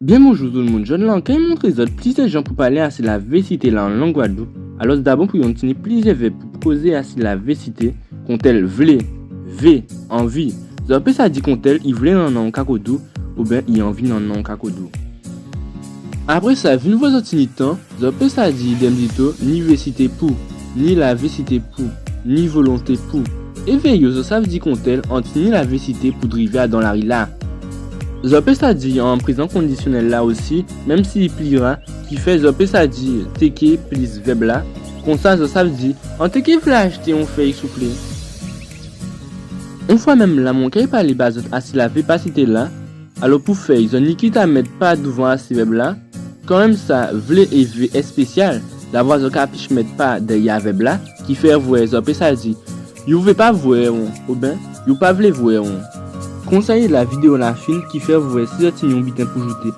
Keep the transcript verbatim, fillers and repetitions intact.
Byen bonjou tout moun, jòdla an kay montré zòt plizyè jan pou palé asi lavésité-la an lang Gwadloup. Alò, dabò pou yonn, tini plizyè vèb pou kozé asi lavésité, kontèl vlé, vé, anvi. Zòt pé sa di kontèl i vlé nannan on kakodou, oben i anvi nannan on kakodou. Apré sa, vin vwè zòt tini tan, zòt pé sa di idèm dito, ni vésité pou, ni lavésité pou, ni volonté pou. Èvè yo, zòt sav di kontèl an tini lavésité pou drivé adan lari-la. Zòt pé sa di an prézan kondisyonèl-la osi, menm si i pli ra, kifè zòt pé sa di té ké plis vèb-la. Konsa, zòt sav di, an té ké vlé achté on fèy, souplé. On fwa menm la, mwen kay palé ba zòt asi lavépasité-la. Alò, pou fèy, zòt ni ki ta mèt pa douvan asi vèb-la. Kanmenm sa, vlé é vé èspésyal, davwa zòt ka plis mèt pa dèyè vèb-la, kifè vwè, zòt pé sa di, yo vé pa vwè on, oben yo pa vlé vwè on. Konsa yé la, vidéo-la fin, kifè vwè, si zòt tini on biten pou jouté,